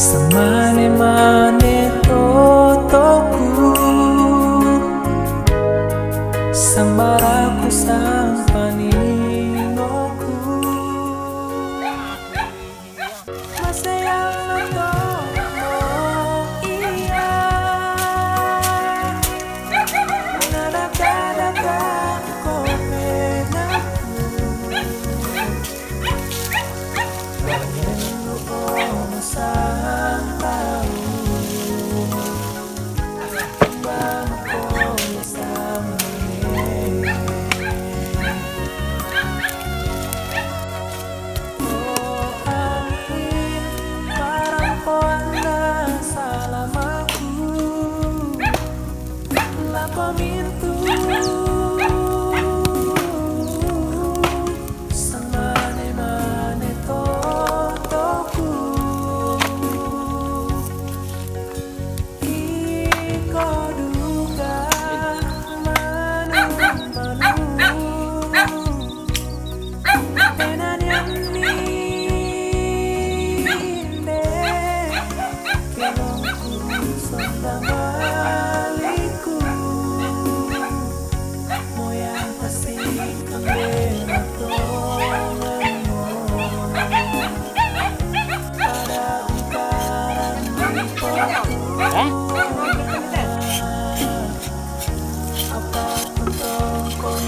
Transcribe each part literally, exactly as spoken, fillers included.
Samane-mane totoku, sambaraku sampaningoku. Masayang tomo iya, nadaka-daka ko penaku. Samane-mane totoku, iko duka manu-manu. Enanian minde, kelongku sondang baliku. Moyang pasti kembali tonganmu. Pada angkaran di pokok. Apa kau tongkong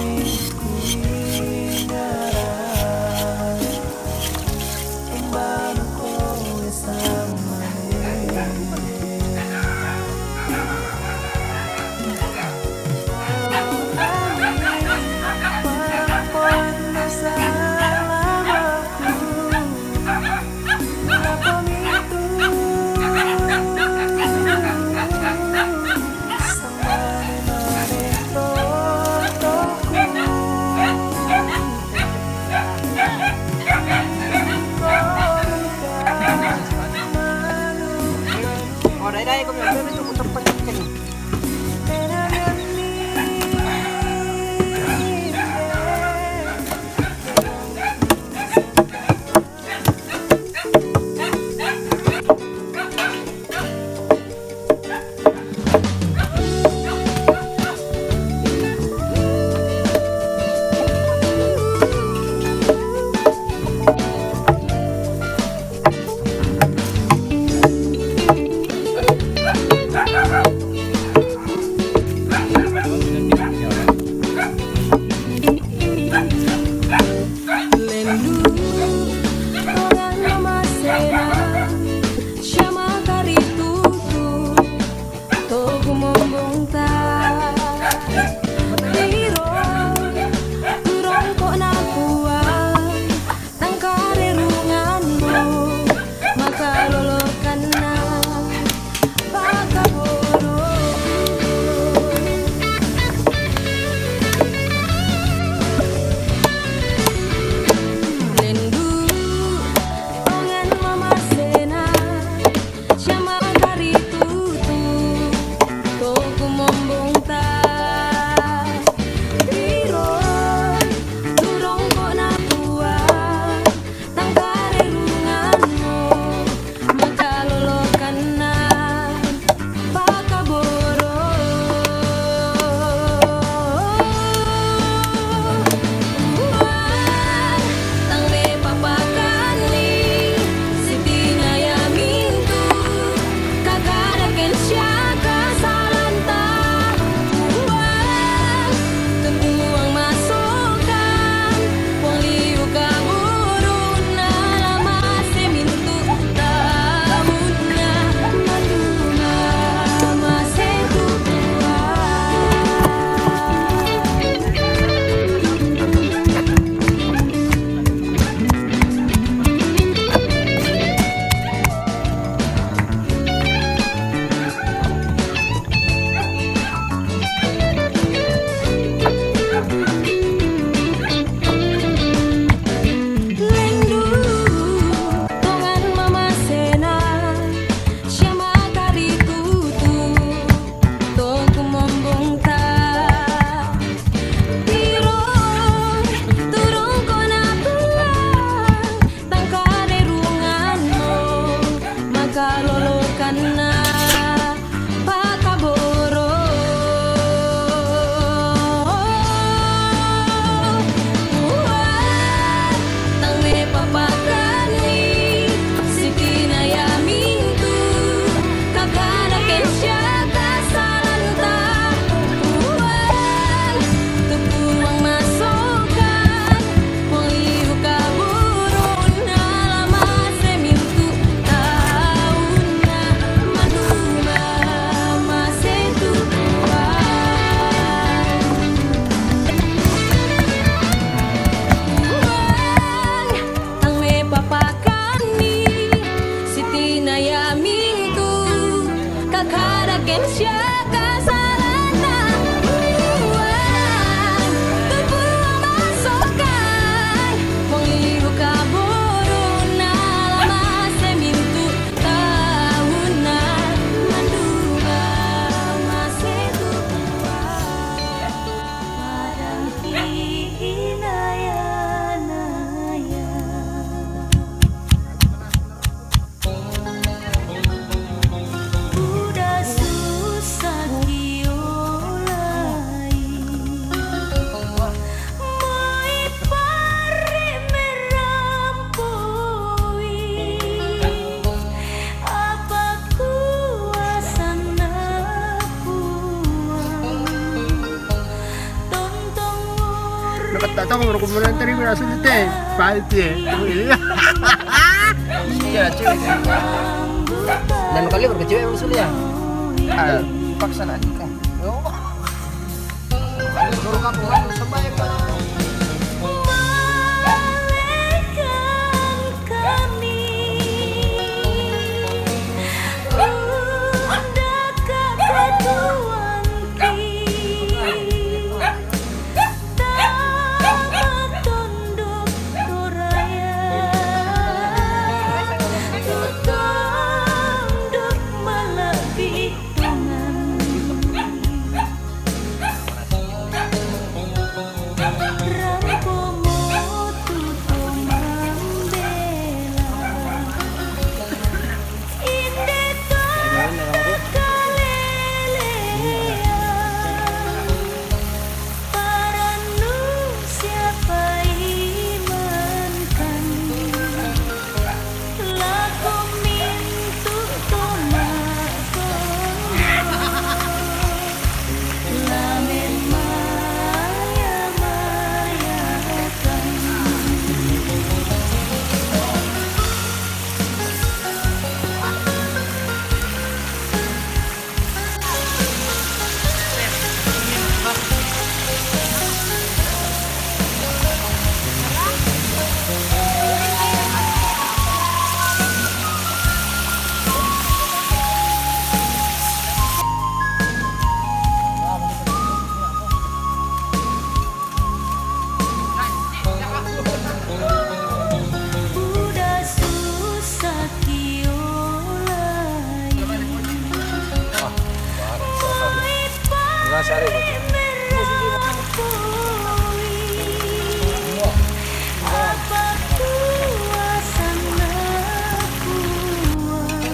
Anna pakaboro. Tang me papakani, siti na yamintu, kakana kensya kasalanta. Tupuang masokan, puang liu kaburun, ala mase mintu tauna, manuma mase tupuang. Tang me papakani, siti na yamintu, kakana kensya kasalanta. Tupuang masokan, puang liu kaburun, ala mase mintu tauna, manuma mase tupuang. Padang ki inaya-naya. Udah susah kiolai. Moi pare merampoi. Apa kuasa na puang. Tontong uri. Nakatata ko, meron ko muna ang tari, meron sa dito eh. Pahit eh. Iya, cewek. Dan kali berkecewek maksudnya. Ah, paksa na ka. Malaikan kami, unda kakatuan ki. Tama tondok toraya, tutondok malabi tongan. Rampo motu tomambela. Inde tona kalelean, paranu siapa imankan. Lako mintu tomak tondok, lamen maya-mayakan. Udah susah kiolai. Wah, parah. Gimana sih, Ari?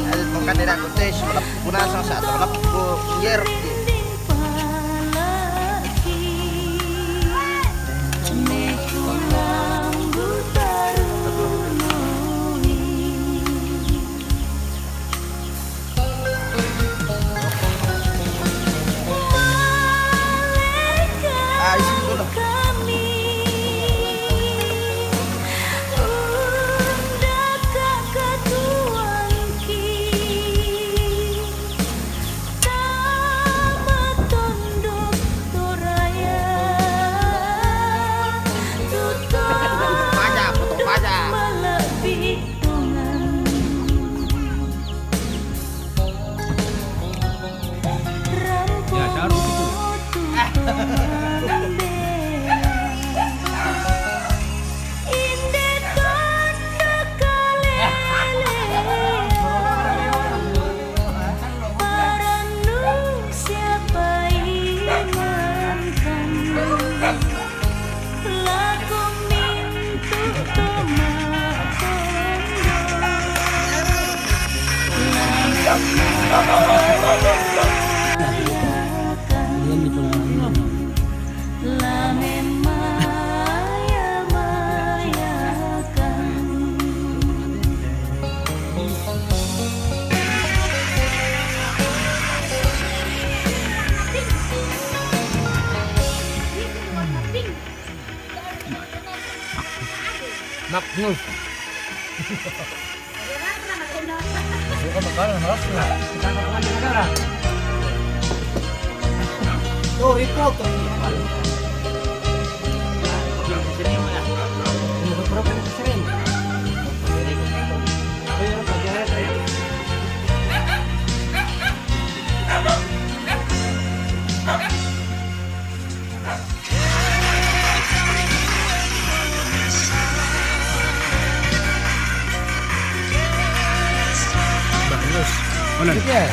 Ada tongkat dari aku tes, malap-, guna salah satu, malap-, ku, yer. Magnus. Bukan makanan, malas na. Kita makan di negara. Tuh, report tuh. Ini berapa sering? Bagus. Mana? Iya.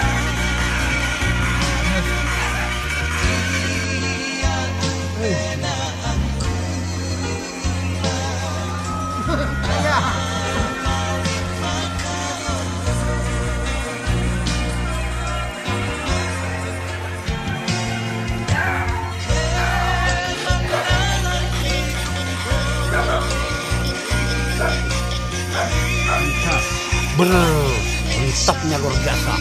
Ber, mantapnya luar biasa.